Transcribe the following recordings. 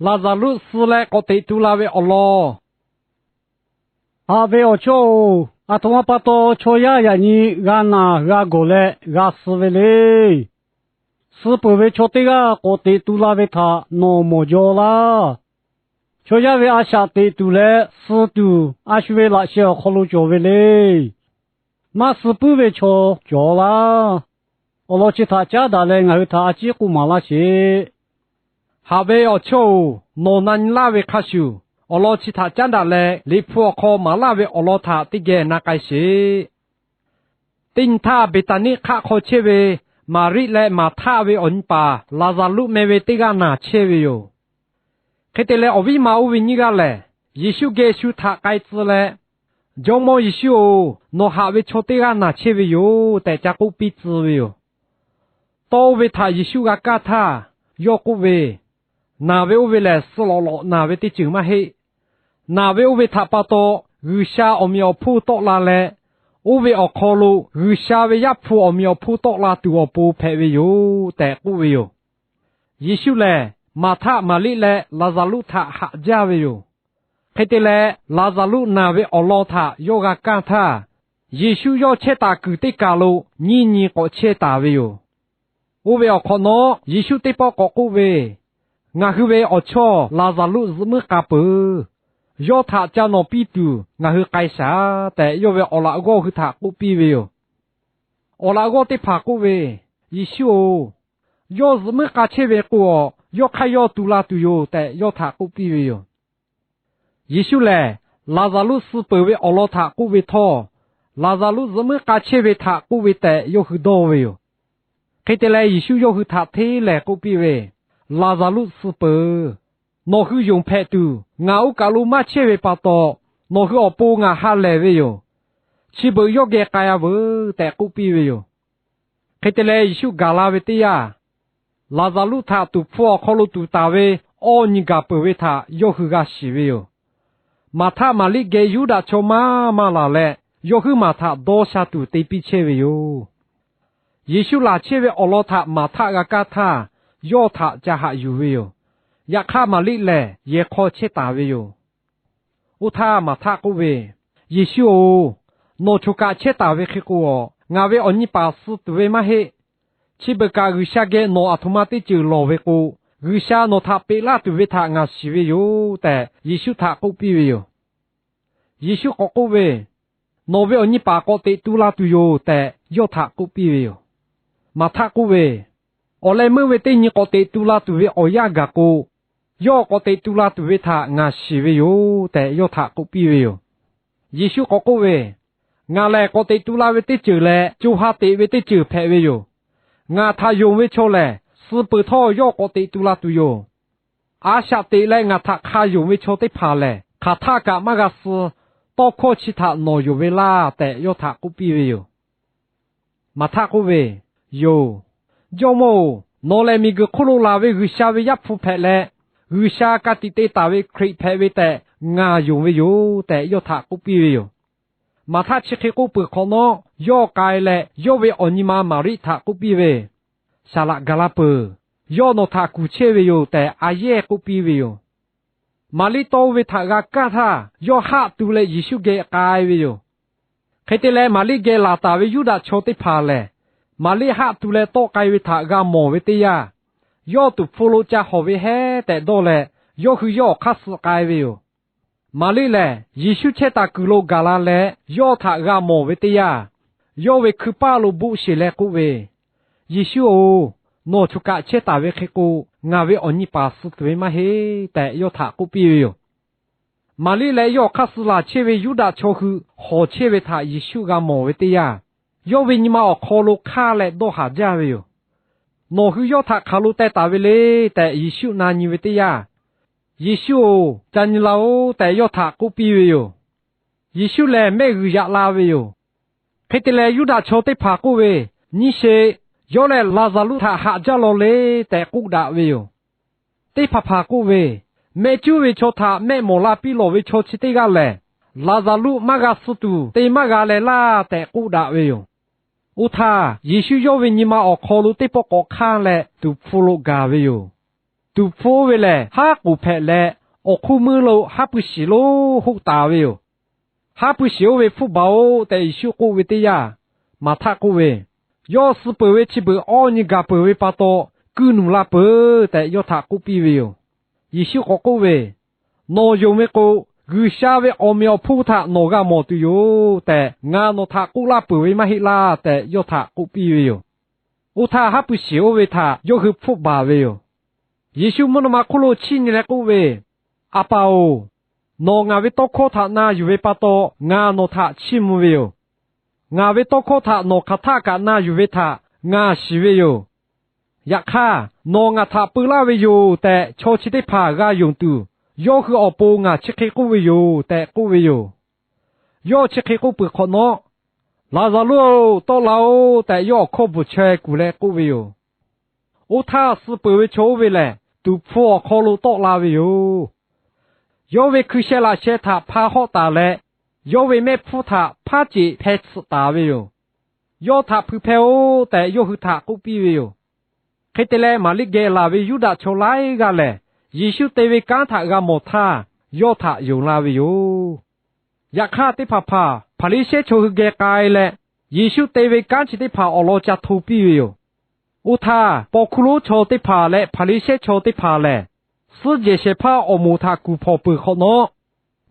Laˍzaˍruˆ suh leh k'awꞈ teꞈ tu la ve awˬ lawn. Haꞈ ve awˬ chawˇ-oˬ, aˬ htoꞈ ma pa taw chaw yaˇ yaꞈ nyi g'a naˬ g'a gawˬ leh g'a suh ve le. Suh peuˬ ve chaw teˇ g'aˇ k'awꞈ teꞈ tu la ve htaꞈ nawˬ mawˬ jaw laˇ. Chaw yaˇ ve a shaꞈ teꞈ tuˬ leh suh tuˬ, a shu ve laꞈ sheh awˬ hk'aw lo cawˬ ve le. Maˇ suh puiˉ ve chaw cawˬ laˇ. Awˬ lawn chi htaꞈ caˉ daꞈ leh ngaˬ hui htaꞈ a ciˉ k'oˆ maˍ laˇ sheˍ. Haꞈ ve awˬ chawˇ-oˬ, nawˬ na nyi laˇ ve hk'a shuˍ, awˬ lawn chi htaꞈ caˉ daꞈ leh Liꞈ hpu awˬ hk'aw maˍ laˇ ve awˬ lawn htaꞈ teˇ geh na k'ai sheˍ. Teˇ nyi htaˇ, Beˍtaˍniˆ hk'aˆ hk'aw chehˇ ve Maˍriˆ leh Maˍhtaˆ ve awˬ nyi paˍ Laˍzaˍruˆ meh ve teˇ g'aˇ naˬ chehˇ ve yoˬ. Hk'e te leh, awˬ viˉ ma oˇ ve nyiˇ g'aˇ lehˬ, Yeˍsuˆ geh shu htaꞈ k'ai tcuh leh, Jawˇmawˇ Yeˍsuˆ-oˬ, nawˬ haꞈ ve chaw teˇ g'aˇ naˬ chehˇ ve yoˬ tehꞈ ca k'oˆ piˇ tcuh ve yoˬ. Tawˇ oˇ ve htaꞈ Yeˍsuˆ g'a kaˇ htaˇ, yawˇ k'oˆ ve, Naˬ ve oˇ ve lehˬ, suh lawꞈ lawꞈ naˬ ve teˇ ceuˬ maˇ heˆ. Naˬ ve oˇ ve htaꞈ pa taw, G'uiˬsha awˬ meꞈ awˬ hponˇ tawˆ la leh, oˇ ve awˬ hk'aw lo G'uiˬsha ve Yaˇ hpu awˬ meꞈ awˬ hponˇ tawˆ la tuˬ awˬ pon hpehꞈ ve yoˬ tehꞈ k'oˆ ve yoˬ. Yeˍsuˆ lehˬ, Maˍhtaˆ, Maˍriˆ leh Laˍzaˍruˆ htaꞈ haꞈ jaˇ ve yoˬ. Hk'e te leh, Laˍzaˍruˆ naˬ ve awˬ lawn htaꞈ yawˇ g'a kaˇ htaˇ, Yeˍsuˆ yawˇ chehˇ taˍ kuiˬ teˇ kaˬ lo nyiˇ nyi k'awꞈ chehˇ taˍ ve yoˬ. Oˇ ve awˬ hk'awꞈ nawˉ, Yeˍsuˆ teˇ pawˆ k'awꞈ k'oˆ ve, Ngaˬ hui ve awˬ chawˇ Laˍzaˍruˆ zuhꞈ muiˉ k'a peuˬ. Yawˇ htaꞈ ca nawˬ piˇ tuˬ ngaˬ hui k'ai shaˍ tehꞈ, yawˇ ve awˬ laꞈ g'awˇ hui htaꞈ k'oˆ piˇ ve yoˬ. Awˬ laꞈ g'awˇ teˇ hpaˍ k'oˆ ve, Yeˍsuˆ-oˬ, yawˇ zuhꞈ muiˉ k'a chehˇ ve k'o, yawˇ hk'aˇ yawˇ tu la tuˬ yoˬ tehꞈ, yawˇ htaꞈ k'oˆ piˇ ve yoˬ. Yeˍsuˆ lehˬ, Laˍzaˍruˆ suh peuˬ ve awˬ lawn htaꞈ k'oˆ ve htawˇ, Laˍzaˍruˆ zuhꞈ muiˉ k'a chehˇ ve htaꞈ k'oˆ ve tehꞈ yawˇ hui dawˇ ve yoˬ. Hk'e te leh, Yeˍsuˆ yawˇ hui htaꞈ hteˇ lehˍ k'oˆ piˇ ve, Laˍzaˍruˆ suh peuˬ. Nawˬ hui yonˍ hpehꞈ tuˬ ngaˬ oˇ kaˬ lo maˇ chehˇ ve pa taw, nawˬ hui awˬ pon ngaˬ ha lehˬ ve yoˬ. Chi beuꞈ yawˇ geh k'ai-a veuˬ tehꞈ k'oˆ piˇ ve yoˬ. Hk'e te leh, Yeˍsuˆ gaˬ la ve teˇ yanˇ, Laˍzaˍruˆ htaꞈ tuˍ hpfuh awˬ hk'aw lo tuˍ taˍ ve awˇ nyi gaˬ peuˬ ve htaꞈ yawˇ hui g'a shiˍ ve yoˬ. Maˍhtaˆ, Maˍriˆ geh Yuˇdaꞈ chaw maˇ maˇ laˬ leh, yawˇ huiˉ maˬ htaꞈ dawˇ sha tuˬ te piˇ chehˇ ve yoˬ. Yeˍsuˆ laˬ chehˇ ve awˬ lawn htaꞈ Maˍhtaˆ g'a kaˇ htaˇ, yawˇ htaꞈ ca haꞈ yuˬ ve yoˬ. Yaꞈ hk'aˇ, Maˍriˆ lehˬ yehˬ hk'aw chehˇ taˍ ve yoˬ. Oˇ htaˇ Maˍhtaˆ k'oˆ ve, Yeˍsuˆ-oˬ, nawˬ choˬ kaꞈ chehˇ taˍ ve hk'e k'o, ngaˬ ve awˬ nyi paˍ suh tuˬ ve maˇ heˆ. Chi beuꞈ kaꞈ G'uiˬsha geh nawˬ aˬ htoꞈ ma teˇ ceuˬ lawˬ ve k'o, G'uiˬsha nawˬ htaꞈ peꞈ laˇ tuˬ ve htaꞈ ngaˬ shiˍ ve yoˬ tehꞈ, Yeˍsuˆ htaꞈ k'oˆ piˇ ve yoˬ. Yeˍsuˆ k'awꞈ k'oˆ ve, Nawˬ ve awˬ nyi paˍ k'awꞈ teꞈ tu la tuˬ yoˬ tehꞈ, yawˇ htaꞈ k'oˆ piˇ ve yoˬ. Maˍhtaˆ k'oˆ ve, Awˬ leh meuˇ ve teˇ nyi k'awꞈ teꞈ tu la tuˬ ve awˬ yanˇ gaˬ k'o, yawˇ k'awꞈ teꞈ tu la tuˬ ve htaꞈ ngaˬ shiˍ ve yoˬ tehꞈ, yawˇ htaꞈ k'oˆ piˇ ve yoˬ. Yeˍsuˆ k'awꞈ k'oˆ ve, Ngaˬ lehˬ k'awꞈ teꞈ tu la ve teˇ ceuˬ leh co ha teꞈ ve teˇ ceuˬ hpehꞈ ve yoˬ. Ngaˬ htaꞈ yonˍ ve chaw lehˬ, suh peuˬ htawˇ yawˇ k'awꞈ teꞈ tu la tuˬ yoˬ. A shaꞈ teꞈ leh ngaˬ htaꞈ hk'a yonˍ ve chaw teˇ hpaˍ lehˬ, hk'aˬ htaˆ kaꞈ maˇ g'a suh. Tawˇ hkawˇ chi htaꞈ nawˬ yonˍ ve laˇ tehꞈ, yawˇ htaꞈ k'oˆ piˇ ve yoˬ. Maˍhtaˆ k'oˆ ve, Yoˬ. Jawˇmawˇ-oˬ, nawˬ lehˬ miˬguiˬ hk'oˆ lo laˬ ve G'uiˬsha ve Yaˇ hpu hpehꞈ leh, G'uiˬsha ka tiꞈ te taˍ ve Hkriꞈ hpehꞈ ve tehꞈ ngaˬ yonˍ ve yoˬ tehꞈ, yawˇ htaꞈ k'oˆ piˇ ve yoˬ. Maˍhtaˆ chi hk'e k'oˆ peuˬ hk'awꞈ nawˉ, yawˇ k'ai leh yawˇ ve awˬ nyi ma Maˍriˆ htaꞈ k'oˆ piˇ ve, Saˍ laꞈ gaˬ la peuˬ. Yawˇ nawˬ htaꞈ kuˬ chehˇ ve yoˬ tehꞈ, a yehˇ k'oˆ piˇ ve yoˬ. Maˍriˆ tawˇ oˇ ve htaꞈ g'a kaˇ htaˇ, yawˇ haˆ tu leh Yeˍsuˆ geh k'ai ve yoˬ. Hk'e te leh, Maˍriˆ geh laˬ taˍ ve Yuˇdaꞈ chaw teˇ hpaˍ lehˬ, Maˍriˆ haˆ tu leh tawˆ k'ai ve htaꞈ g'a mawˬ ve teˇ yanˇ, yawˇ tuˍ hpfuh lo ca hawˬ ve heˉ tehꞈ dawˇ leh, yawˇ hui yawˇ awˬ hk'aˇ suh k'ai ve yoˬ. Maˍriˆ lehˬ, Yeˍsuˆ chehˇ taˍ kuiˬ lo gaˬ la leh yawˇ htaꞈ g'a mawˬ ve teˇ yanˇ, yawˇ ve hkui paˇ lo boˆ sheˬ leh k'oˆ ve, Yeˍsuˆ-oˬ, nawˬ choˬ kaꞈ chehˇ taˍ ve hk'e k'o, ngaˬ ve awˬ nyi paˍ suh tuˬ ve maˇ heˆ tehꞈ, yawˇ htaꞈ k'oˆ piˇ ve yoˬ. Maˍriˆ leh yawˇ awˬ hk'aˇ suh laˬ chehˇ ve Yuˇdaꞈ chaw hui hawˬ chehˇ ve htaꞈ Yeˍsuˆ g'a mawˬ ve teˇ yanˇ, yawˇ ve nyi ma awˬ hk'aw lo hk'aˇ leh dawˇ haˍ jaˇ ve yoˬ. Nawˬ hui yawˇ htaꞈ hk'aˬ lo teh taˍ ve le tehꞈ Yeˍsuˆ na nyi ve teˇ yanˇ, Yeˍsuˆ-oˬ, ca nyi la-oˬ tehꞈ, yawˇ htaꞈ k'oˆ piˇ ve yoˬ. Yeˍsuˆ lehˬ mehˆ g'uiˬ yaꞈ la ve yoˬ. Hk'e te leh, Yuˇdaꞈ chaw teˇ hpaˍ k'oˆ ve, Nyi sheˍ. Yawˇ lehˬ Laˍzaˍruˆ htaꞈ haꞈ jaˇ law le tehꞈ k'oˆ daꞈ ve yoˬ. Teˇ hpaˍ hpaˍ k'oˆ ve, Mehˆ cuˉ ve chaw htaꞈ mehˆ mawˬ la piˇ lawˬ ve chaw chi teˇ g'aˇ lehˬ, Laˍzaˍruˆ maˇ g'a suh tuˬ te maˇ g'a leh laˇ tehꞈ k'oˆ daꞈ ve yoˬ. Oˇ htaˇ, Yeˍsuˆ yawˇ ve nyi ma awˬ hk'aw lo teˇ pawˆ k'awꞈ hk'aˇ leh tuˍ hpfuh lo gaˬ ve yoˬ. tuˍ hpfuh oˇ ve lehˬ haˉ k'oˍ hpehꞈ leh, awˬ hk'oˇ meuˇ lo haˉ pui shiˍ lonˉ hoˆ taˍ ve yoˬ. Haˉ pui shiˍ oˇ ve hpfuhˆ baˬ-oꞈ tehꞈ Yeˍsuˆ k'oˆ ve teˇ yanˇ, Maˍhtaˆ k'oˆ ve, Yawˇ suh peuˬ ve chi beuꞈ awˇ nyi gaˬ peuˬ ve pa taw, kuiˇ nuˬ la peuˬ tehꞈ yawˇ htaꞈ k'oˆ piˇ ve yoˬ. Yeˍsuˆ k'awꞈ k'oˆ ve, Nawˬ yonˍ ve k'o, G'uiˬsha ve awˬ meꞈ awˬ hponˇ htaꞈ nawˬ g'a mawˬ tuˬ yoˬ tehꞈ ngaˬ nawˬ htaꞈ k'oˆ laˇ peuˬ ve maˇ heˆ laˇ tehꞈ yawˇ htaꞈ k'oˆ piˇ ve yoˬ. Oˇ htaˇ, haˉ pui shiˍ oˇ ve htaꞈ yawˇ hui hpfuhˆ baˬ ve yoˬ. Yeˍsuˆ mvuhˇ naw ma hk'oˆ lo chiˇ nyi leh k'oˆ ve, A pa-oˬ, nawˬ ngaˬ ve tawˇ hkawˇ htaꞈ na yuˬ ve pa taw, ngaˬ nawˬ htaꞈ chiˇ mvuh ve yoˬ. Ngaˬ ve tawˇ hkawˇ htaꞈ nawˬ hk'aˬ htaˆ kaꞈ na yuˬ ve htaꞈ ngaˬ shiˍ ve yoˬ. Yaꞈ hk'aˇ, nawˬ ngaˬ htaꞈ peu laˇ ve yoˬ tehꞈ chaw chi teˇ hpaˍ g'a yonˍ tuˬ, yawˇ hui awˬ pon ngaˬ chi hk'e k'oˆ ve yoˬ tehꞈ k'oˆ ve yoˬ. Yawˇ chi hk'e k'oˆ peuˬ hk'awꞈ nawˉ, Laˍzaˍruˆ-oˬ, tawˆ la-oˆ tehꞈ yawˇ awˬ hkawˇ bvuhˬ chaweh kuˬ leh k'oˆ ve yoˬ. Oˇ htaˇ, suh peuˬ ve chaw oˇ ve lehˬ, tuˍ hpfuh awˬ hk'aw lo tawˆ la ve yoˬ. Yawˇ ve hkui sheh laꞈ sheh htaꞈ hpa hawˆ taˍ leh, yawˇ ve mehˆ hpfuhˇ htaꞈ hpaˉ ceꞈ hpeh tsuhꞈ taˍ ve yoˬ. Yawˇ htaꞈ hpui hpehˇ-oˆ tehꞈ yawˇ hui htaꞈ k'oˆ piˇ ve yoˬ. Hk'e te leh, Maˍriˆ geh laˬ ve Yuˇdaꞈ chaw laiˉ g'aˇ lehˬ, Yeˍsuˆ te ve kanˉ htaꞈ g'a mawˬ htaˇ, yawˇ htaꞈ yonˍ la ve yoˬ. Yaꞈ hk'aˇ, teˇ hpaˍ hpaˍ Hpaˍriˍsehˇ chaw hui geh k'ai leh, Yeˍsuˆ te ve kanˉ chi teˇ hpaˍ awˬ lawn ca hto piˇ ve yoˬ. Oˇ htaˇ, paw hkuˇ lonˉ chaw teˇ hpaˍ leh Hpaˍriˍsehˇ chaw teˇ hpaˍ lehˬ, suhˉ jehˬ shehˍ hpaˇ awˬ moˍ htaꞈ kuˬ hpawnˬ peuˬ hk'awꞈ nawˉ,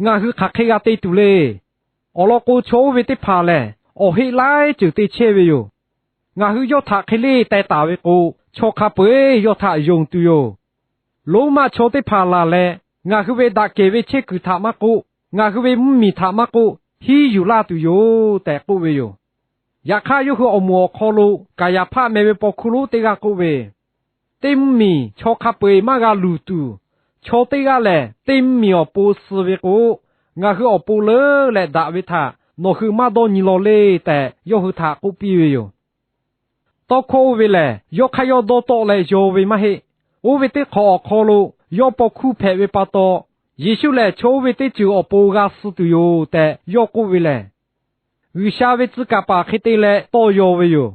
Ngaˬ hui hk'aˬ hk'e g'a te tuˬ le. Awˬ lawn k'o, chaw oˇ ve teˇ hpaˍ lehˬ, awˬ heˆ laiˉ ceuˬ te chehˇ ve yoˬ. Ngaˬ hui yawˇ htaꞈ hk'e leˇ teh taˍ ve k'o, chaw hk'a peu-eˬ yawˇ htaꞈ yonˍ tuˬ yoˬ. Roˉmaꞈ chaw teˇ hpaˍ laˬ leh, ngaˬ hui ve daꞈ kehˬ ve chehˇ kuiˬ htaꞈ maˇ k'oˆ, ngaˬ hui ve mvuhˇmiˬ htaꞈ maˇ k'oˆ, hiˉ yuˬ laˇ tuˬ yoˬ tehꞈ k'oˆ ve yoˬ. Yaꞈ hk'aˇ, yawˇ hui awˬ moˍ awˬ hk'aw lo Kaˍyaˍhpaˆ meh ve paw hkuˇ lonˉ teˇ g'aˇ k'oˆ ve, Teˇ mvuhˇmiˬ chaw hk'a peu-eˬ maˇ g'a luˬ tuˬ, chaw teˇ g'aˇ lehˬ teˇ mvuhˇmiˬ awˬ pon suh ve k'o, ngaˬ hui awˬ pon leuˉ leh daꞈ ve htaꞈ nawˬ hui maˇ dawˇ nyi law le tehꞈ, yawˇ hui htaꞈ k'oˆ piˇ ve yoˬ. Tawˇ hkawˇ oˇ ve lehˬ, yawˇ hk'aˇ yawˇ dawˇ tawˆ leh yaw ve maˇ heˆ. Oˇ ve teˇ hk'awꞈ awˬ hk'aw lo yawˇ paw hkuˇ hpehꞈ ve pa taw, Yeˍsuˆ lehˬ chaw oˇ ve teˇ ceuˬ awˬ pon g'a suh tuˬ yoˬ tehꞈ yawˇ k'oˆ ve lehˬ, G'uiˬsha ve tcuh kaˍ paˍ hk'e te leh tawˇ yaw ve yoˬ.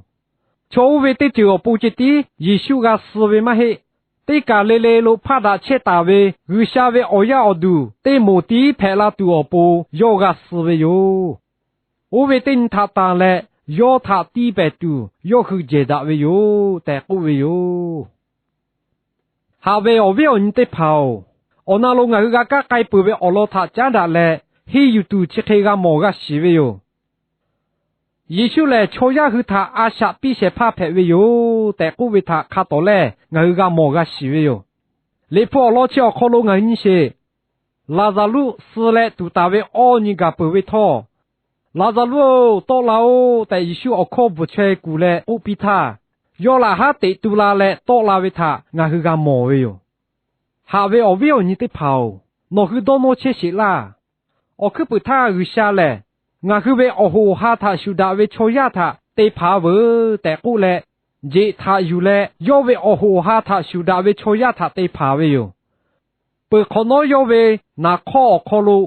Chaw oˇ ve teˇ ceuˬ awˬ pon ceh tiˉ Yeˍsuˆ g'a suh ve maˇ heˆ. Teˇ kaˬ le le lo hpaˆ daꞈ chehˇ taˍ ve G'uiˬsha ve awˬ yaˇ awˬ duˬ teˇ moˍ tiˉ hpehꞈ la tuˬ awˬ pon yawˇ g'a suh ve yoˬ. Oˇ ve teˇ nyi htaꞈ tanˬ leh, yawˇ htaꞈ tiˇ pehˍ tuˬ yawˇ hui jehˬ daꞈ ve yoˬ tehꞈ k'oˆ ve yoˬ. Haꞈ ve awˬ viˉ awˬ nyi teˇ hpaˍ-oˬ, awˬ na lo ngaˬ hui g'a kaˇ k'ai peuˬ ve awˬ lawn htaꞈ caˉ daꞈ leh, henˇ yuˬ tuˬ chi hk'e g'a mawˬ g'a shiˍ ve yoˬ. Yeˍsuˆ lehˬ, chaw yaˇ hui htaꞈ a shaꞈ piˇ shehˍ hpaˇ hpehꞈ ve yoˬ tehꞈ k'oˆ ve htaꞈ hk'a tawˍ lehˇ, ngaˬ hui g'a mawˬ g'a shiˍ ve yoˬ. Liꞈ hpu awˬ lawn chi awˬ hk'aw lo ngaˬ hui nyi sheˍ. Laˍzaˍruˆ suh leh tuˍ taˍ ve awˇ nyi gaˬ peuˬ ve htawˇ, Laˍzaˍruˆ-oˬ, tawˆ la-oˆ tehꞈ Yeˍsuˆ awˬ hkawˇ bvuhˬ chaweh kuˬ leh k'oˆ piˇ htaˇ, yawˇ laꞈ haˉ teꞈ tu la leh tawˆ la ve htaꞈ ngaˬ hui g'a mawˬ ve yoˬ. Haꞈ ve awˬ viˉ awˬ nyi teˇ hpaˍ-oˬ, nawˬ hui dawˇ nawˇ chehˇ sheˍ laˇ. Awˬ hkuiˉ puiˍ htaˇ G'uiˬsha lehˬ, ngaˬ hui ve awˬ hoꞈ awˬ ha htaꞈ shuˍ daꞈ ve chaw yaˇ htaꞈ te hpanˍ-a veuˬ tehꞈ k'oˆ leh, jeꞈ htaꞈ yuˬ leh yawˇ ve awˬ hoꞈ awˬ ha htaꞈ shuˍ daꞈ ve chaw yaˇ htaꞈ te hpanˍ ve yoˬ. Peuˬ hk'awꞈ nawˉ, yawˇ ve naˍ hk'awˇ awˬ hk'aw lo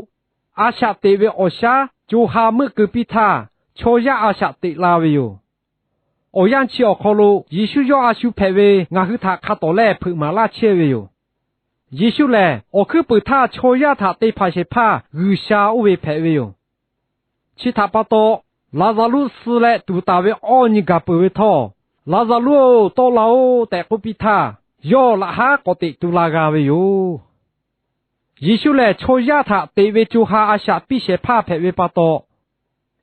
a shaꞈ teꞈ ve awˬ shaˉ co ha meuˆ keu piˇ htaˇ, chaw yaˇ a shaꞈ teꞈ la ve yoˬ. Awˬ yanˇ chi awˬ hk'aw lo Yeˍsuˆ yawˇ a shu hpehꞈ ve ngaˬ hui htaꞈ hk'a tawˍ lehˇ hpeuꞈ maˍ laˇ chehˇ ve yoˬ. Yeˍsuˆ lehˬ, awˬ hkuiˉ puiˍ htaˇ chaw yaˇ htaꞈ te hpanˍ shehˍ hpaˇ G'uiˬsha oˇ ve hpehꞈ ve yoˬ. Chi htaꞈ pa taw, Laˍzaˍruˆ suh leh tuˍ taˍ ve awˇ nyi gaˬ peuˬ ve htawˇ, Laˍzaˍruˆ-oˬ, tawˆ la-oˆ tehꞈ k'oˆ piˇ htaˇ, yawˇ laꞈ haˉ k'awꞈ teꞈ tu la g'a ve yoˬ. Yeˍsuˆ lehˬ, chaw yaˇ htaꞈ teꞈ ve co ha a shaꞈ piˇ shehˍ hpaˇ hpehꞈ ve pa taw,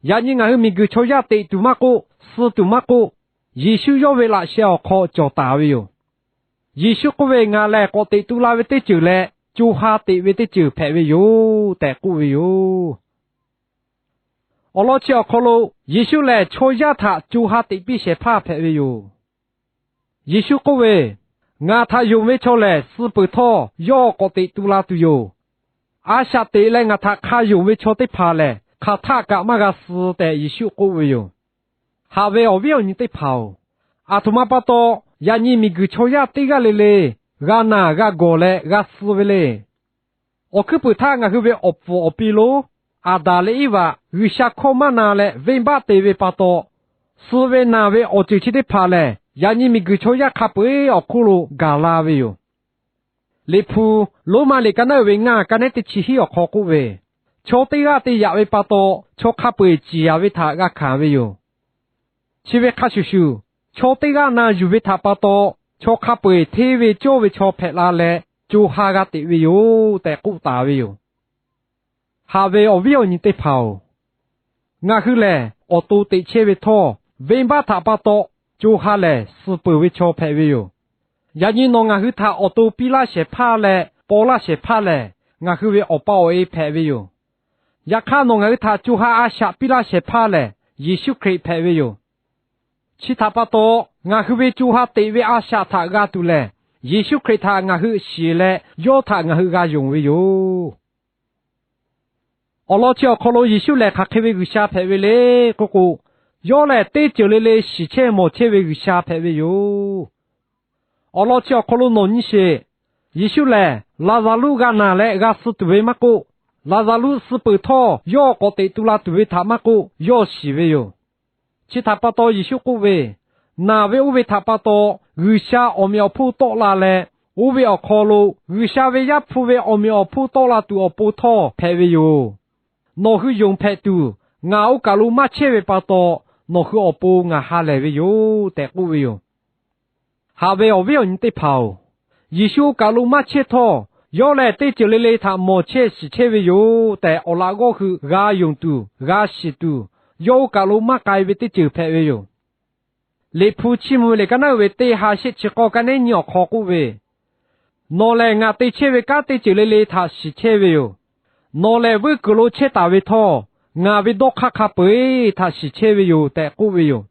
yaꞈ nyi ngaˬ hui miˬguiˬ chaw yaˇ teꞈ tuˬ maˇ k'oˆ, suh tuˬ maˇ k'oˆ, Yeˍsuˆ yawˇ ve laꞈ sheh awˬ hk'aw cawˬ taˍ ve yoˬ. Yeˍsuˆ k'oˆ ve, Ngaˬ lehˬ k'awꞈ teꞈ tu la ve teˇ ceuˬ leh co ha teꞈ ve teˇ ceuˬ hpehꞈ ve yoˬ tehꞈ k'oˆ ve yoˬ. Awˬ lawn chi awˬ hk'aw lo Yeˍsuˆ lehˬ, chaw yaˇ htaꞈ co ha teꞈ piˇ shehˍ hpaˇ hpehꞈ ve yoˬ. Yeˍsuˆ k'oˆ ve, Ngaˬ htaꞈ yonˍ ve chaw lehˬ, suh peuˬ htawˇ yawˇ k'awꞈ teꞈ tu la tuˬ yoˬ. A shaꞈ teꞈ leh ngaˬ htaꞈ hk'a yonˍ ve chaw teˇ hpaˍ lehˬ, hk'aˬ htaˆ kaꞈ maˇ g'a suh tehꞈ Yeˍsuˆ k'oˆ ve yoˬ. Haꞈ ve awˬ viˉ awˬ nyi teˇ hpaˍ-oˬ, aˬ htoꞈ ma pa taw yaꞈ nyi miˬguiˬ chaw yaˇ teˇ g'aˇ le le g'a naˬ g'a gawˬ leh g'a suh ve le. Awˬ hkuiˉ puiˍ htaˇ ngaˬ hui ve awˬ pfuhˍ awˬ pi lonˉ Aˍdanˍ leh Eˇvaꞈ G'uiˬsha hkawˇ maˇ na leh venˇbaˆ te ve pa taw, suh ve naˬ ve awˬ ceuˬ chi teˇ hpaˍ lehˬ, yaꞈ nyi miˬguiˬ chaw yaˇ hk'a peu-eˬ awˬ hk'oˆ lo gaˬ la ve yoˬ. Liꞈ hpu Roˉmaꞈ liꞈ ka naˉ uiˍ ve ngaˇ ka nehˉ teˇ chi hiˉ awˬ hk'aw k'oˆ ve, Chaw teˇ g'aˇ te yaꞈ ve pa taw, chaw hk'a peu-eˬ ciˍ yanˍ ve htaꞈ g'a hkanˍ ve yoˬ. Chi ve hk'a shuˍ shuˍ, chaw teˇ g'aˇ na yuˬ ve htaꞈ pa taw, chaw hk'a peu-eˬ hteˇ ve cawˇ ve chaw hpehꞈ la leh, co ha g'a teꞈ ve yoˬ tehꞈ k'oˆ taˍ ve yoˬ. Haꞈ ve awˬ viˉ awˬ nyi teˇ hpaˍ-oˬ, ngaˬ hui lehˬ awˬ to teꞈ chehˇ ve htawˇ, venˇbaˆ htaꞈ pa taw co ha lehˬ suh peuˬ ve chaw hpehꞈ ve yoˬ. Yaꞈ nyi nawˬ ngaˬ hui htaꞈ awˬ to piˇ laˇ shehˍ hpaˇ leh paw laˇ shehˍ hpaˇ lehˬ, ngaˬ hui ve awˬ pa awˬ e hpehꞈ ve yoˬ. Yaꞈ hk'aˇ, nawˬ ngaˬ hui htaꞈ co ha a shaꞈ piˇ laˇ shehˍ hpaˇ lehˬ, Yeˍsuˆ Hkriꞈ hpehꞈ ve yoˬ. Chi htaꞈ pa taw, ngaˬ hui ve co ha teꞈ ve a shaꞈ htaꞈ g'a tuˬ lehˬ, Yeˍsuˆ Hkriꞈ htaꞈ ngaˬ hui shiˍ leh, yawˇ htaꞈ ngaˬ hui g'a yonˍ ve yoˬ. Awˬ lawn chi awˬ hk'aw lo Yeˍsuˆ lehˬ hk'aˬ hk'e ve G'uiˬsha hpehꞈ ve le k'oˆ k'o, yawˇ lehˬ teˇ ceuˬ le le shiˍ chehˇ mawˬ chehˇ ve G'uiˬsha hpehꞈ ve yoˬ. Awˬ lawn chi awˬ hk'aw lo nawˬ nyi sheˍ. Yeˍsuˆ lehˬ, Laˍzaˍruˆ g'a naˬ leh g'a suh tuˬ ve maˇ k'oˆ, Laˍzaˍruˆ suh peuˬ htawˇ yawˇ k'awꞈ teꞈ tu la tuˬ ve htaꞈ maˇ k'oˆ, yawˇ shiˍ ve yoˬ. Chi htaꞈ pa taw Yeˍsuˆ k'oˆ ve, Naˬ ve oˇ ve htaꞈ pa taw G'uiˬsha awˬ meꞈ awˬ hponˇ tawˆ la leh, oˇ ve awˬ hk'aw lo G'uiˬsha ve Yaˇ hpu ve awˬ meꞈ awˬ hponˇ tawˆ la tuˬ awˬ pon htawˇ hpehꞈ ve yoˬ. Nawˬ hui yonˍ hpehꞈ tuˬ, ngaˬ oˇ kaˬ lo maˇ chehˇ ve pa taw, nawˬ hui awˬ pon ngaˬ ha lehˬ ve yoˬ tehꞈ k'oˆ ve yoˬ. Haꞈ ve awˬ viˉ awˬ nyi teˇ hpaˍ-oˬ, Yeˍsuˆ oˇ kaˬ lo maˇ chehˇ htawˇ, yawˇ lehˬ teˇ ceuˬ le le htaꞈ mawˬ chehˇ shiˍ chehˇ ve yoˬ tehꞈ, awˬ laꞈ g'awˇ hui g'a yonˍ tuˬ g'a shiˍ tuˬ, yawˇ oˇ kaˬ lo maˇ k'ai ve teˇ ceuˬ hpehꞈ ve yoˬ. Liꞈ hpu Chiˇ mvuh ve liꞈ ka naˉ uiˍ ve teˇ ha shehˆ chi k'awˇ ka nehˉ nyiˇ awˬ hk'aw k'oˆ ve, Nawˬ lehˬ ngaˬ te chehˇ ve kanˉ teˇ ceuˬ le le htaꞈ shiˍ chehˇ ve yoˬ. Nawˬ lehˬ vuiˇ kuiˬ lo chehˇ taˍ ve htawˇ, ngaˬ ve dawˇ hk'aˇ hk'a peu-eˬ htaꞈ shiˍ chehˇ ve yoˬ tehꞈ k'oˆ ve yoˬ.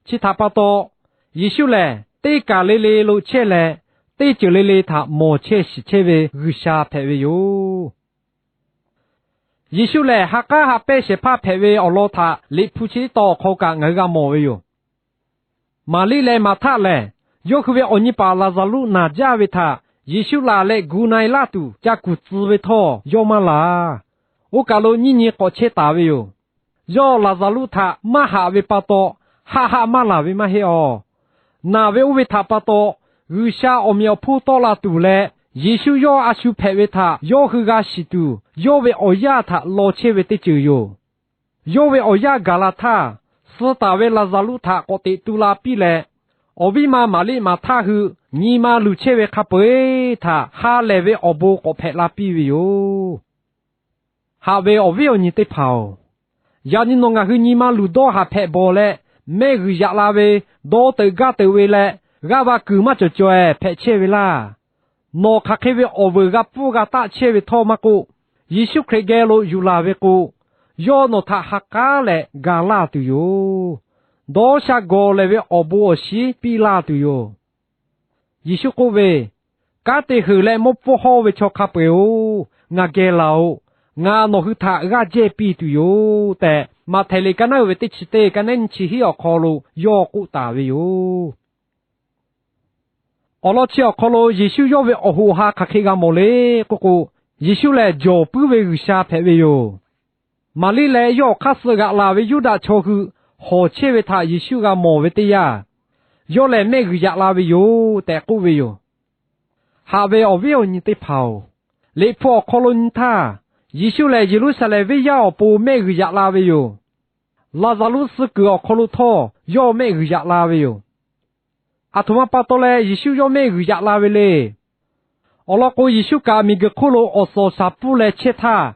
Chi htaꞈ pa taw, Yeˍsuˆ lehˬ teˇ kaˬ le le lo chehˇ leh, teˇ ceuˬ le le htaꞈ mawˬ chehˇ shiˍ chehˇ ve G'uiˬsha hpehꞈ ve yoˬ. Yeˍsuˆ lehˬ, ha k'aˉ ha pehˇ shehˍ hpaˇ hpehꞈ ve awˬ lawn htaꞈ Liꞈ hpu chi teˇ tawn awˬ hk'aw kaꞈ ngaˬ hui g'a mawˬ ve yoˬ. Maˍriˆ leh Maˍhtaˆ lehˬ, yawˇ hui ve awˬ nyi paˍ Laˍzaˍruˆ naˬ jaˇ ve htaꞈ Yeˍsuˆ laˬ leh gu na-e laˇ tuˬ ca kuˬ tcuh ve htawˇ yawˇ maˇ laˬ. Oˇ kaˬ lo nyiˇ nyi k'awꞈ chehˇ taˍ ve yoˬ. Yawˇ Laˍzaˍruˆ htaꞈ maˇ haꞈ ve pa taw, haˆ haˆ maˇ laˬ ve maˇ heˆ awˬ. Naˬ ve oˇ ve htaꞈ pa taw, G'uiˬsha awˬ meꞈ awˬ hponˇ tawˆ la tuˬ leh, Yeˍsuˆ yawˇ a shu hpehꞈ ve htaꞈ yawˇ hui g'a shiˍ tuˬ, yawˇ ve awˬ yaˇ htaꞈ law chehˇ ve teˇ ceuˬ yoˬ. Yawˇ ve awˬ yaˇ gaˬ la htaˇ, suh taˍ ve Laˍzaˍruˆ htaꞈ k'awꞈ teꞈ tu la piˇ leh, awˬ viˉ ma Maˍriˆ Maˍhtaˆ hui nyi ma luˬ chehˇ ve hk'a peu-eˬ htaꞈ ha lehˬ ve awˬ bon k'awꞈ hpehꞈ la piˇ ve yoˬ. Haꞈ ve awˬ viˉ awˬ nyi teˇ hpaˍ-oˬ, yaꞈ nyi nawˬ ngaˬ hui nyi ma luˬ dawˇ haˍ hpehꞈ bawˬ leh, mehˆ g'uiˬ yaꞈ la ve, dawˇ teuꞈ gaˇ teuꞈ ve leh, g'aˇ va kuiˬ maˇ cawˬ cawˬ-eh hpehꞈ chehˇ ve laˇ. Nawˬ hk'aˬ hk'e ve awˬ veuˬ g'a pfuhˇ g'a taˆ chehˇ ve htawˇ maˇ k'oˆ, Yeˍsuˆ Hkriꞈ geh lo yuˬ laˬ ve k'o, yawˇ nawˬ htaꞈ ha k'aˉ leh ga laˇ tuˬ yoˬ. Dawˇ sha gawˬ lehˬ ve awˬ bon awˬ shinˉ piˇ laˇ tuˬ yoˬ. Yeˍsuˆ k'oˆ ve, Kanˉ te heuˬ leh mawˇ pfuhˇ hawˇ ve chaw hk'a peu-eˬ-oˬ, ngaˬ geh laˬ-oꞈ. Ngaˬ nawˬ hui htaꞈ g'aˇ jehˇ piˇ tuˬ yoˬ tehꞈ, Maꞈhtehˍ liꞈ ka naˉ uiˍ ve teˇ chi teˇ ka nehˉ nyiˇ chi hiˉ awˬ hk'aw lo yawˇ k'oˆ taˍ ve yoˬ. Awˬ lawn chi awˬ hk'aw lo Yeˍsuˆ yawˇ ve awˬ hoꞈ ha hk'aˬ hk'e g'a mawˬ le k'oˆ k'o, Yeˍsuˆ lehˬ jawˬ puiˉ ve G'uiˬsha hpehꞈ ve yoˬ. Maˍriˆ leh yawˇ awˬ hk'aˇ suh g'aꞈ laˬ ve Yuˇdaꞈ chaw hui hawˬ chehˇ ve htaꞈ Yeˍsuˆ g'a mawˬ ve teˇ yanˇ, yawˇ lehˬ mehˆ g'uiˬ yaꞈ la ve yoˬ tehꞈ k'oˆ ve yoˬ. Haꞈ ve awˬ viˉ awˬ nyi teˇ hpaˍ-oˬ, Liꞈ hpu awˬ hk'aw lo nyi htaˇ, Yeˍsuˆ lehˬ Yeˍruˆsaˍlehnˍ venˇ yaˇ awˬ pon mehˆ g'uiˬ yaꞈ la ve yoˬ. Laˍzaˍruˆ suh kuiˬ awˬ hk'aw lo htawˇ yawˇ mehˆ g'uiˬ yaꞈ la ve yoˬ. Aˬ htoꞈ ma pa taw leh Yeˍsuˆ yawˇ mehˆ g'uiˬ yaꞈ la ve le. Awˬ lawn k'o, Yeˍsuˆ kaꞈ miˬguiˬ hk'oˆ lo awˬ suhˍ awˬ shaˍ pfuhˇ leh chehˇ htaˇ,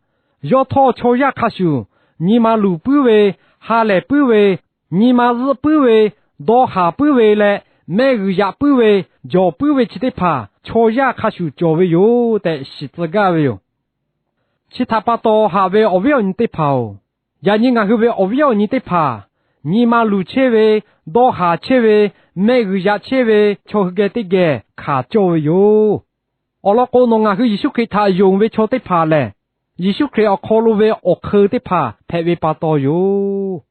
yawˇ htawˇ chaw yaˇ hk'a shuˍ nyi ma luˬ puiˉ ve, ha lehˬ puiˉ ve, nyi ma zuhˆ puiˉ ve, dawˇ haˍ puiˉ ve leh, mehˆ g'uiˬ yaꞈ puiˉ ve, jawˬ puiˉ ve chi teˇ hpaˍ chaw yaˇ hk'a shuˍ cawˬ ve yoˬ tehꞈ shiˍ tcuh gaˇ ve yoˬ. Chi htaꞈ pa taw, haꞈ ve awˬ viˉ awˬ nyi teˇ hpaˍ-oˬ, yaꞈ nyi ngaˬ hui ve awˬ viˉ awˬ nyi teˇ hpaˍ nyi ma luˬ chehˇ ve, dawˇ haˍ chehˇ ve, mehˆ g'uiˬ yaꞈ chehˇ ve chaw hui geh teˇ geh hkanˍ cawˇ ve yoˬ. Awˬ lawn k'o, nawˬ ngaˬ hui Yeˍsuˆ Hkriꞈ htaꞈ yonˍ ve chaw teˇ hpaˍ lehˬ, Yeˍsuˆ Hkriꞈ awˬ hk'aw lo ve awˬ hk'eun teˇ hpaˍ hpehꞈ ve pa taw yoˬ.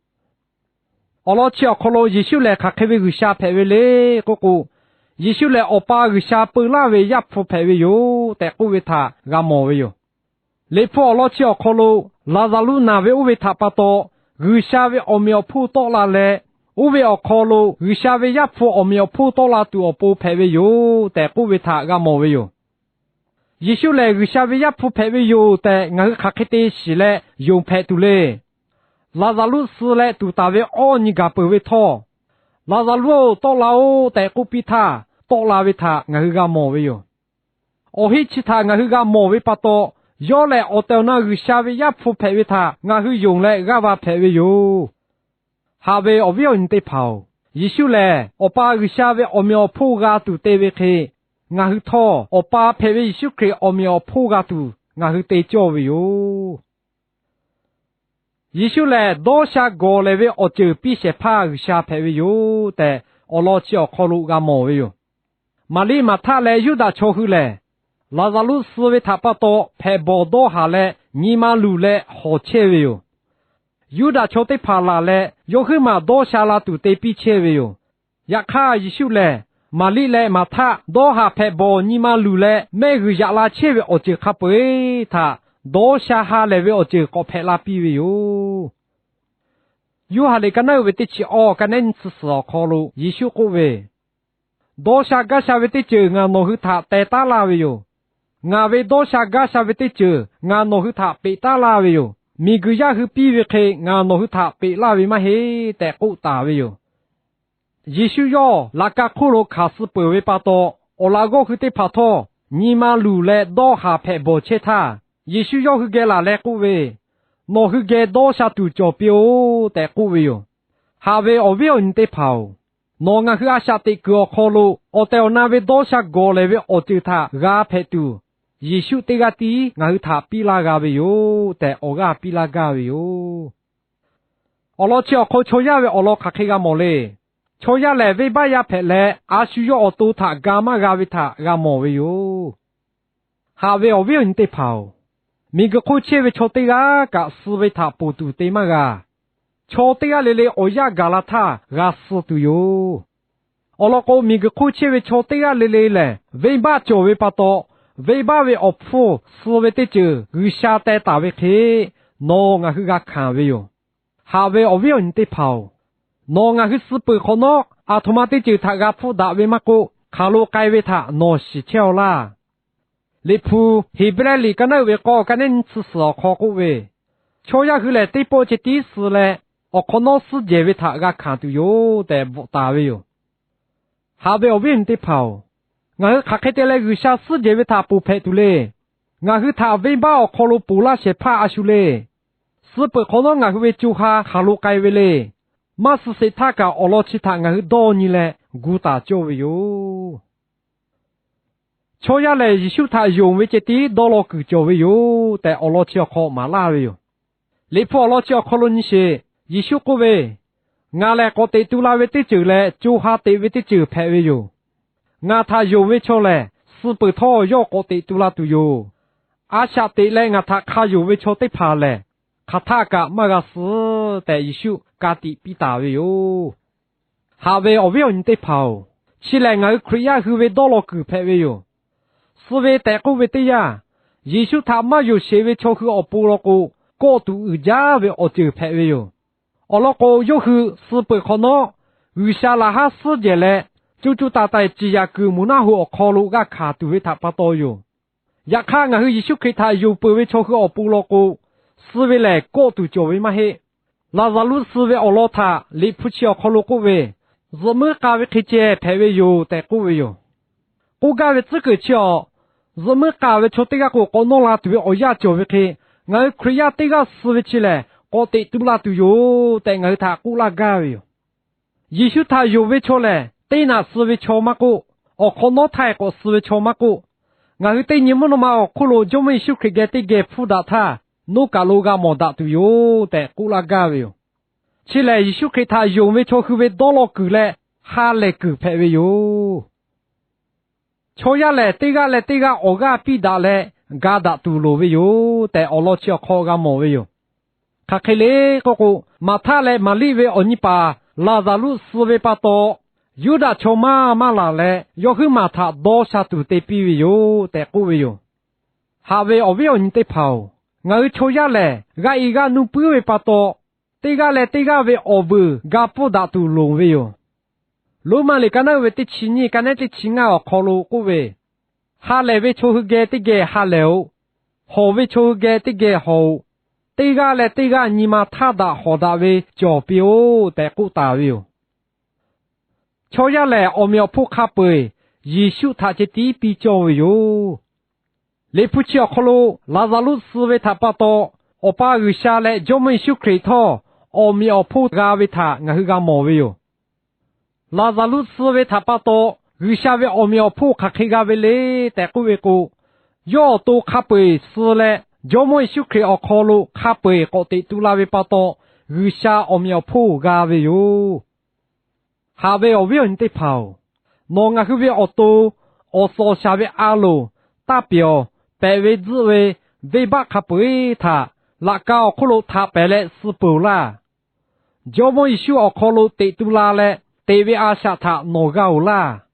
Awˬ lawn chi awˬ hk'aw lo Yeˍsuˆ lehˬ hk'aˬ hk'e ve G'uiˬsha hpehꞈ ve le k'oˆ k'o, Yeˍsuˆ lehˬ Awˬ pa G'uiˬsha peu laˇ ve Yaˇ hpu hpehꞈ ve yoˬ tehꞈ k'oˆ ve htaꞈ g'a mawˬ ve yoˬ. Liꞈ hpu awˬ lawn chi awˬ hk'aw lo Laˍzaˍruˆ naˬ ve oˇ ve htaꞈ pa taw, G'uiˬsha ve awˬ meꞈ awˬ hponˇ tawˆ la leh, oˇ ve awˬ hk'aw lo G'uiˬsha ve Yaˇ hpu awˬ meꞈ awˬ hponˇ tawˆ la tuˬ awˬ pon hpehꞈ ve yoˬ tehꞈ k'oˆ ve htaꞈ g'a mawˬ ve yoˬ. Yeˍsuˆ lehˬ G'uiˬsha ve Yaˇ hpu hpehꞈ ve yoˬ tehꞈ ngaˬ hui hk'aˬ hk'e te shiˍ leh yonˍ hpehꞈ tuˬ le. Laˍzaˍruˆ suh leh tuˍ taˍ ve awˇ nyi gaˬ peuˬ ve htawˇ, Laˍzaˍruˆ-oˬ, tawˆ la-oˆ tehꞈ k'oˆ piˇ htaˇ, tawˆ la ve htaꞈ ngaˬ hui g'a mawˬ ve yoˬ. Awˬ heˆ chi htaꞈ ngaˬ hui g'a mawˬ ve pa taw, yawˇ lehˬ awˬ tehˬ awˬ na G'uiˬsha ve Yaˇ hpu hpehꞈ ve htaꞈ ngaˬ hui yonˍ leh g'aˇ va hpehꞈ ve yoˬ. Haꞈ ve awˬ viˉ awˬ nyi teˇ hpaˍ-oˬ, Yeˍsuˆ lehˬ Awˬ pa G'uiˬsha ve awˬ meꞈ awˬ hponˇ g'a tuˬ te ve hk'e, ngaˬ hui htawˇ Awˬ pa hpehꞈ ve Yeˍsuˆ Hkriꞈ awˬ meꞈ awˬ hponˇ g'a tuˬ ngaˬ hui te cawˇ ve yoˬ. Yeˍsuˆ lehˬ dawˇ sha gawˬ lehˬ ve awˬ ceuˬ piˇ shehˍ hpaˇ G'uiˬsha hpehꞈ ve yoˬ tehꞈ, awˬ lawn chi awˬ hk'aw lo g'a mawˬ ve yoˬ. Maˍriˆ, Maˍhtaˆ leh Yuˇdaꞈ chaw hui lehˬ, Laˍzaˍruˆ suh ve htaꞈ pa taw hpehꞈ bawˬ dawˇ haˍ leh nyi ma luˬ leh hawˬ chehˇ ve yoˬ. Yuˇdaꞈ chaw teˇ hpaˍ laˬ leh yawˇ huiˉ maˬ dawˇ sha la tuˬ te piˇ chehˇ ve yoˬ. Yaꞈ hk'aˇ, Yeˍsuˆ lehˬ Maˍriˆ leh Maˍhtaˆ dawˇ haˍ hpehꞈ bawˬ nyi ma luˬ leh mehˆ g'uiˬ yaꞈ la chehˇ ve awˬ ceuˬ hk'a peu-eˬ htaꞈ dawˇ sha ha lehˬ ve awˬ ceuˬ k'awꞈ hpehꞈ la piˇ ve yoˬ. Yoˇhanˬ liꞈ ka naˉ uiˍ ve teˇ chi awˇ, ka nehˉ nyiˇ chi suhˍ awˬ hk'aw lo Yeˍsuˆ k'oˆ ve, Dawˇ sha gaˇ sha ve teˇ ceuˬ ngaˬ nawˬ hui htaꞈ teh taˉ laˇ ve yoˬ. Ngaˬ ve dawˇ sha gaˇ sha ve teˇ ceuˬ ngaˬ nawˬ hui htaꞈ peꞈ taˉ laˇ ve yoˬ. Miˬguiˬ yaˇ hui piˇ ve hk'e ngaˬ nawˬ hui htaꞈ peꞈ laˇ ve maˇ heˆ tehꞈ k'oˆ taˍ ve yoˬ. Yeˍsuˆ yawˇ laꞈ ka hk'oˆ lo hkanˍ suh peuˬ ve pa taw, awˬ laꞈ g'awˇ hui teˇ hpaˍ htawˇ nyi ma luˬ leh dawˇ haˍ hpehꞈ bawˬ chehˇ htaˇ, Yeˍsuˆ yawˇ hui geh laˬ leh k'oˆ ve, Nawˬ hui geh dawˇ sha tuˬ cawˬ piˇ-oˆ tehꞈ k'oˆ ve yoˬ. Haꞈ ve awˬ viˉ awˬ nyi teˇ hpaˍ-oˬ, nawˬ ngaˬ hui a shaꞈ teꞈ kuiˬ awˬ hk'aw lo awˬ tehˬ awˬ na ve dawˇ sha gawˬ lehˬ ve awˬ ceuˬ htaꞈ g'a hpehꞈ tuˬ, Yeˍsuˆ teˇ g'aˇ tiˉ ngaˬ hui htaꞈ piˇ laˇ g'a ve yoˬ tehꞈ awˬ g'aˇ piˇ laˇ gaˇ ve yoˬ. Awˬ lawn chi awˬ hk'aw chaw yaˇ ve awˬ lawn hk'aˬ hk'e g'a mawˬ le. Chaw yaˇ lehˬ, venˇbaˆ yaˇ hpehꞈ leh a shu yawˇ awˬ to htaꞈ ga maˇ g'a ve htaꞈ g'a mawˬ ve yoˬ. Haꞈ ve awˬ viˉ awˬ nyi teˇ hpaˍ-oˬ, miˬguiˬ hk'oˆ chehˇ ve chaw teˇ g'aˇ kaꞈ suh ve htaꞈ ponˬ tuˬ te maˇ g'a. Chaw teˇ g'aˇ le le awˬ yanˇ gaˬ la htaˇ g'a suh tuˬ yoˬ. Awˬ lawn k'o, miˬguiˬ hk'oˆ chehˇ ve chaw teˇ g'aˇ le le lehˬ, venˇbaˆ cawˬ ve pa taw, venˇbaˆ ve awˬ hpfuhˇ suh ve teˇ ceuˬ G'uiˬsha teh taˍ ve hk'e, nawˬ ngaˬ hui g'a hkanˍ ve yoˬ. Haꞈ ve awˬ viˉ awˬ nyi teˇ hpaˍ-oˬ, nawˬ ngaˬ hui suh peuˬ hk'awꞈ nawˉ, aˬ htoꞈ ma teˇ ceuˬ htaꞈ g'a hpfuhˇ daꞈ ve maˇ k'oˆ, hk'aˬ lo k'ai ve htaꞈ nawˬ shiˍ chehˇ-aw laˇ. Liꞈ hpu Heˍbrehˇ liꞈ ka naˉ uiˍ ve k'awˇ, ka nehˉ nyiˇ chi suhˍ awˬ hk'aw k'oˆ ve, Chaw yaˇ hui lehˬ, teˇ pawˆ ceh tiˉ suh leh, awˬ hk'awꞈ nawˉ suhˉ jehˬ ve htaꞈ g'a hkanˍ tuˬ yoˬ tehꞈ bvuhꞈ taˍ ve yoˬ. Haꞈ ve awˬ viˉ awˬ nyi teˇ hpaˍ-oˬ, ngaˬ hui hk'aˬ hk'e te leh G'uiˬsha suhˉ jehˬ ve htaꞈ ponˬ hpehꞈ tuˬ le. Ngaˬ hui htaꞈ venˇbaˆ awˬ hk'aw lo ponˬ laˇ shehˍ hpaˇ a shu le. Suh peuˬ hk'awꞈ nawˉ ngaˬ hui ve co ha hk'aˬ lo k'ai ve le. Maˇ suh sheˍ htaˇ kaꞈ awˬ lawn chi htaꞈ ngaˬ hui dawˇ nyi leh gu taˍ cawˇ ve yoˬ. Chaw yaˇ lehˬ, Yeˍsuˆ htaꞈ yonˍ ve ceh tiˉ dawˇ law kuiˬ cawˬ ve yoˬ tehꞈ, awˬ lawn chi awˬ hk'aw maˍ laˇ ve yoˬ. Liꞈ hpu awˬ lawn chi awˬ hk'aw lo nyi sheˍ. Yeˍsuˆ k'oˆ ve, Ngaˬ lehˬ k'awꞈ teꞈ tu la ve teˇ ceuˬ leh co ha teꞈ ve teˇ ceuˬ hpehꞈ ve yoˬ. Ngaˬ htaꞈ yonˍ ve chaw lehˬ, suh peuˬ htawˇ yawˇ k'awꞈ teꞈ tu la tuˬ yoˬ. A shaꞈ teꞈ leh ngaˬ htaꞈ hk'a yonˍ ve chaw teˇ hpaˍ lehˬ, hk'aˬ htaˆ kaꞈ maˇ g'a suh tehꞈ, Yeˍsuˆ ka tiꞈ piˇ taˍ ve yoˬ. Haꞈ ve awˬ viˉ awˬ nyi teˇ hpaˍ-oˬ, chi lehˬ ngaˬ hui Hkriꞈ yaˇ hui ve dawˇ law kuiˬ hpehꞈ ve yoˬ. Suh ve tehꞈ k'oˆ ve teˇ yanˇ, Yeˍsuˆ htaꞈ maˇ yonˍ sheˍ ve chaw hui awˬ pon law k'o, kawˆ tuˬ uiˍ jaˇ ve awˬ ceuˬ hpehꞈ ve yoˬ. Awˬ lawn k'o, yawˇ hui suh peuˬ hk'awꞈ nawˉ, G'uiˬsha laꞈ haˉ suhˉ jehˬ leh, co co taiˍ taiˍ ciˍ yanˍ kuiˬ moˬ naˆ hoꞈ awˬ hk'aw lo g'aˇ hkanˍ tuˬ ve htaꞈ pa taw yoˬ. Yaꞈ hk'aˇ, ngaˬ hui Yeˍsuˆ Hkriꞈ htaꞈ yonˍ peuˬ ve chaw hui awˬ pon law k'o, suh ve lehˬ kawˆ tuˬ cawˬ ve maˇ heˆ. Laˍzaˍruˆ suh ve awˬ lawn htaꞈ Liꞈ hpu chi awˬ hk'aw lo k'oˆ ve, zuhꞈ muiˉ k'a ve hk'e ceh hpehꞈ ve yoˬ tehꞈ k'oˆ ve yoˬ. K'oˆ gaˇ ve tcuhˉ kuiˬ chi awˬ, zuhꞈ muiˉ k'a ve chaw teˇ g'aˇ k'o k'awꞈ nawˇ la tuˬ ve awˬ yanˇ cawˬ ve hk'e, ngaˬ hui Hkriꞈ yaˇ teˇ g'aˇ suh ve chi lehˬ, k'awꞈ teꞈ tu la tuˬ yoˬ tehꞈ ngaˬ hui htaꞈ k'oˆ laˇ gaˇ ve yoˬ. Yeˍsuˆ htaꞈ yonˍ ve chaw lehˬ, teˇ naꞈ suh ve chaw maˇ k'oˆ, awˬ hk'awꞈ nawˉ htaiˇ k'awꞈ suh ve chaw maˇ k'oˆ, ngaˬ hui teˇ nyi mvuhˇ naw ma awˬ hk'oˆ lo Jawˇmawˇ Yeˍsuˆ Hkriꞈ geh teˇ geh hpfuhˇ daꞈ htaˇ, noˉ kaˬ lo g'a mawˬ daꞈ tuˬ yoˬ tehꞈ k'oˆ laˇ gaˇ ve yoˬ. Chi lehˬ, Yeˍsuˆ Hkriꞈ htaꞈ yonˍ ve chaw hui ve dawˇ law kuiˬ leh ha lehˬ kuiˬ hpehꞈ ve yoˬ. Chaw yaˇ lehˬ, teˇ g'aˇ leh teˇ g'aˇ awˬ g'aˇ piˇ daꞈ leh ga daꞈ tuˬ loˍ ve yoˬ tehꞈ, awˬ lawn chi awˬ hk'aw g'a mawˬ ve yoˬ. Hk'aˬ hk'e le k'oˆ k'o, Maˍhtaˆ leh Maˍriˆ ve awˬ nyi paˍ Laˍzaˍruˆ suh ve pa taw, Yuˇdaꞈ chaw maˇ maˇ laˬ leh yawˇ huiˉ maˬ htaꞈ dawˇ sha tuˬ te piˇ ve yoˬ tehꞈ k'oˆ ve yoˬ. Haꞈ ve awˬ viˉ awˬ nyi teˇ hpaˍ-oˬ, ngaˬ hui chaw yaˇ lehˬ g'aˇ e g'aˇ nuˇ puiˉ ve pa taw, teˇ g'aˇ leh teˇ g'aˇ ve awˬ vuiˬ ga pfuhˇ daꞈ tuˬ loˍ ve yoˬ. Roˉmaꞈ liꞈ ka naˉ uiˍ ve teˇ chi nyiˇ, ka nehˉ teˇ chi ngaˇ awˬ hk'aw lo k'oˆ ve, Ha lehˬ ve chaw hui geh teˇ geh ha lehˬ-oꞈ. Hawˬ ve chaw hui geh teˇ geh hawˬ-oꞈ. Teˇ g'aˇ leh teˇ g'aˇ nyi ma htaˇ daꞈ hawˍ daꞈ ve cawˬ piˇ-oˆ tehꞈ k'oˆ taˍ ve yoˬ. Chaw yaˇ lehˬ, awˬ meꞈ awˬ hponˇ hk'a peu-eˬ Yeˍsuˆ htaꞈ ceh tiˉ piˇ cawˇ ve yoˬ. Liꞈ hpu chi awˬ hk'aw lo Laˍzaˍruˆ suh ve htaꞈ pa taw, Awˬ pa G'uiˬsha leh Jawˇmawˇ Yeˍsuˆ Hkriꞈ htawˇ awˬ meꞈ awˬ hponˇ g'a ve htaꞈ ngaˬ hui g'a mawˬ ve yoˬ. Laˍzaˍruˆ suh ve htaꞈ pa taw, G'uiˬsha ve awˬ meꞈ awˬ hponˇ hk'aˬ hk'e g'a ve le tehꞈ k'oˆ ve k'o, yawˇ awˬ to hk'a peu-eˬ suh leh Jawˇmawˇ Yeˍsuˆ Hkriꞈ awˬ hk'aw lo hk'a peu-eˬ k'awꞈ teꞈ tu la ve pa taw, G'uiˬsha awˬ meꞈ awˬ hponˇ g'a ve yoˬ. Haꞈ ve awˬ viˉ awˬ nyi teˇ hpaˍ-oˬ, nawˬ ngaˬ hui ve awˬ to, awˬ suhˍ awˬ shaˍ ve a loˍ, taˇ peˍ awˬ, pehꞈ ve tzuhˆ ve, venˇbaˆ hk'a peu-eˬ htaꞈ laꞈ ka awˬ hk'oˆ lo htaꞈ pehˍ leh suh peuˬ-oˬ laˇ. Jawˇmawˇ Yeˍsuˆ awˬ hk'aw lo teꞈ tu la leh teꞈ ve a shaꞈ htaꞈ nawˬ g'a-oˬ laˇ.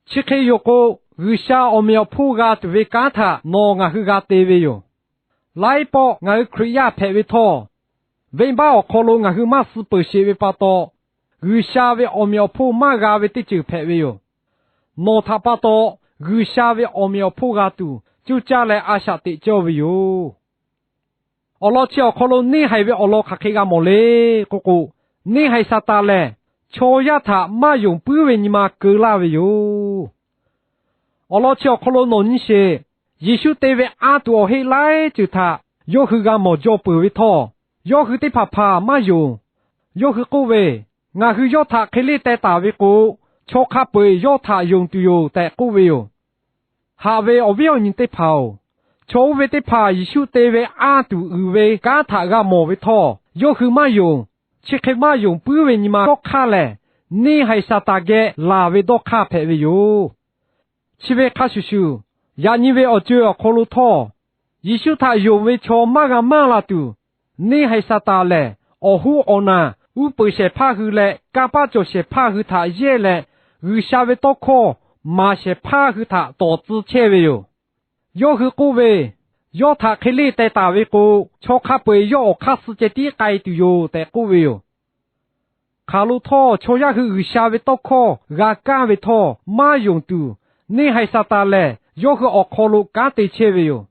Chi hk'e yoˬ k'o, G'uiˬsha awˬ meꞈ awˬ hponˇ g'a tuˬ ve kanˉ htaꞈ nawˬ ngaˬ hui g'a te ve yoˬ. Laiˉ pawˆ ngaˬ hui Hkriꞈ yaˇ hpehꞈ ve htawˇ, venˇbaˆ awˬ hk'aw lo ngaˬ hui maˇ suh peuˬ sheˍ ve pa taw, G'uiˬsha ve awˬ meꞈ awˬ hponˇ maˇ g'a ve teˇ ceuˬ hpehꞈ ve yoˬ. Nawˬ htaꞈ pa taw, G'uiˬsha ve awˬ meꞈ awˬ hponˇ g'a tuˬ cuˇ caˇ leh a shaꞈ teꞈ cawˇ ve yoˬ. Awˬ lawn chi awˬ hk'aw lo neˇhaiˬ ve awˬ lawn hk'aˬ hk'e g'a mawˬ le k'oˆ k'o, neˇhaiˬ Saˍtanˍ lehˬ chaw yaˇ htaꞈ maˇ yonˍ puiˉ ve nyi ma keu laˇ ve yoˬ. Awˬ lawn chi awˬ hk'aw lo nawˬ nyi sheˍ. Yeˍsuˆ te ve anˇ tuˬ awˬ heˆ laiˉ ceuˬ htaꞈ yawˇ hui g'a mawˬ jaw peuˬ ve htawˇ, yawˇ hui teˇ hpaˍ hpaˍ maˇ yonˍ. Yawˇ hui k'oˆ ve, Ngaˬ hui yawˇ htaꞈ hk'e leˇ teh taˍ ve k'o, chaw hk'a peu-eˬ yawˇ htaꞈ yonˍ tuˬ yoˬ tehꞈ k'oˆ ve yoˬ. Haꞈ ve awˬ viˉ awˬ nyi teˇ hpaˍ-oˬ, chaw oˇ ve teˇ hpaˍ Yeˍsuˆ te ve anˇ tuˬ uiˍ ve kanˉ htaꞈ g'a mawˬ ve htawˇ, yawˇ hui maˇ yonˍ. Chi hk'e maˇ yonˍ puiˉ ve nyi ma dawˇ hk'aˇ lehˬ, neˇhaiˬ Saˍtanˍ geh laˬ ve dawˇ hk'aˇ hpehꞈ ve yoˬ. Chi ve hk'a shuˍ shuˍ, yaꞈ nyi ve awˬ co-e awˬ hk'aw lo htawˇ, Yeˍsuˆ htaꞈ yonˍ ve chaw maˇ g'a maˇ la tuˬ, neˇhaiˬ Saˍtanˍ lehˬ, awˬ hoˉ awˬ naˬ uˉ peunˍ shehˍ hpaˇ hui leh kanˇ paˆ cawˬ shehˍ hpaˇ hui htaꞈ yehˇ leh, G'uiˬsha ve tawˇ hkawˇ maˍ shehˍ hpaˇ hui htaꞈ tawˍ tcuh chehˇ ve yoˬ. Yawˇ hui k'oˆ ve, Yawˇ htaꞈ hk'e leˇ teh taˍ ve k'o, chaw hk'a peu-eˬ yawˇ awˬ hk'aˇ suh ceh tiˉ k'ai tuˬ yoˬ tehꞈ k'oˆ ve yoˬ. Hk'aˬ lo htawˇ, chaw yaˇ hui G'uiˬsha ve tawˇ hkawˇ g'a kaˇ ve htawˇ maˇ yonˍ tuˬ, neˇhaiˬ Saˍtanˍ lehˬ yawˇ hui awˬ hk'aw lo kanˉ te chehˇ ve yoˬ.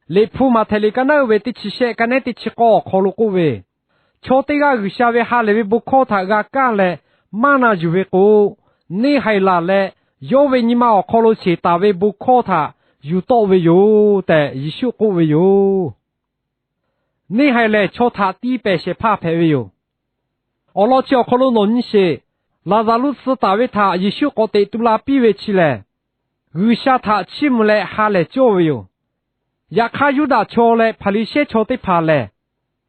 Liꞈ hpu Maꞈhtehˍ liꞈ ka naˉ uiˍ ve teˇ chi shehˆ, ka nehˉ teˇ chi k'awˇ awˬ hk'aw lo k'oˆ ve, Chaw teˇ g'aˇ G'uiˬsha ve ha lehˬ ve bon hkawˇ htaꞈ g'a kaˇ leh maˇ na yuˬ ve k'o, neˇhaiˬ laˬ leh yawˇ ve nyi ma awˬ hk'aw lo sheˍ taˍ ve bon hkawˇ htaꞈ yuˬ tawˆ ve yoˬ tehꞈ Yeˍsuˆ k'oˆ ve yoˬ. Neˇhaiˬ lehˬ, chaw htaꞈ tiˇ pehˍ shehˍ hpaˇ hpehꞈ ve yoˬ. Awˬ lawn chi awˬ hk'aw lo nawˬ nyi sheˍ. Laˍzaˍruˆ suh taˍ ve htaꞈ Yeˍsuˆ k'awꞈ teꞈ tu la piˇ ve chi lehˬ, G'uiˬsha htaꞈ chiˇ mvuh leh ha lehˬ cawˇ ve yoˬ. Yaꞈ hk'aˇ, Yuˇdaꞈ chaw leh Hpaˍriˍsehˇ chaw teˇ hpaˍ lehˬ,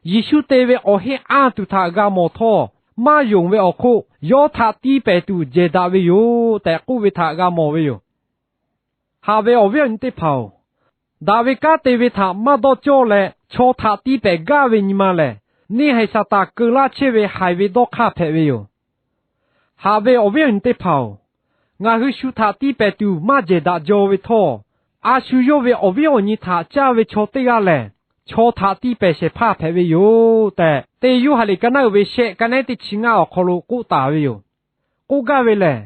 Yeˍsuˆ te ve awˬ heˆ anˇ tuˬ htaꞈ g'a mawˬ htawˇ, maˇ yonˍ ve awˬ hk'oˆ yawˇ htaꞈ tiˇ pehˍ tuˬ jehˬ daꞈ ve yoˬ tehꞈ k'oˆ ve htaꞈ g'a mawˬ ve yoˬ. Haꞈ ve awˬ viˉ awˬ nyi teˇ hpaˍ-oˬ, daꞈ ve kanˉ te ve htaꞈ maˇ dawˇ cawˇ leh, chaw htaꞈ tiˇ pehˍ gaˇ ve nyi ma lehˬ, neˇhaiˬ Saˍtanˍ keu laˇ chehˇ ve haiˬ ve dawˇ hk'aˇ hpehꞈ ve yoˬ. Haꞈ ve awˬ viˉ awˬ nyi teˇ hpaˍ-oˬ, ngaˬ hui shu htaꞈ tiˇ pehˍ tuˬ maˇ jehˬ daꞈ jaw ve htawˇ, a shu yawˇ ve awˬ viˉ awˬ nyi htaꞈ caˇ ve chaw teˇ g'aˇ lehˬ, chaw htaꞈ tiˇ pehˍ shehˍ hpaˇ hpehꞈ ve yoˬ tehꞈ, Teˇ Yoˇhanˬ liꞈ ka naˉ uiˍ ve shehˆ, ka nehˉ teˇ chi ngaˇ awˬ hk'aw lo k'oˆ taˍ ve yoˬ. K'oˆ gaˇ ve lehˬ,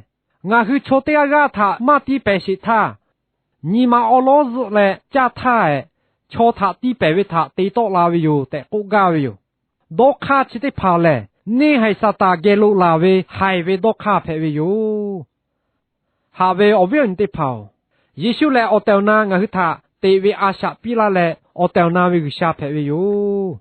ngaˬ hui chaw teˇ g'aˇ g'aˇ htaꞈ maˇ tiˇ pehˍ sheˍ htaˇ, nyi ma awˉ lawˉ zuhˆ leh caˇ htaˇ ehˍ, chaw htaꞈ tiˇ pehˍ ve htaꞈ te tawˆ la ve yoˬ tehꞈ k'oˆ gaˇ ve yoˬ. Dawˇ hk'aˇ chi teˇ hpaˍ lehˬ, neˇhaiˬ Saˍtanˍ geh lo laˬ ve haiˬ ve dawˇ hk'aˇ hpehꞈ ve yoˬ. Haꞈ ve awˬ viˉ awˬ nyi teˇ hpaˍ-oˬ, Yeˍsuˆ lehˬ awˬ tehˬ awˬ na ngaˬ hui htaꞈ teꞈ ve a shaꞈ piˇ laˇ leh, awˬ tehˬ awˬ na ve G'uiˬsha hpehꞈ ve yoˬ.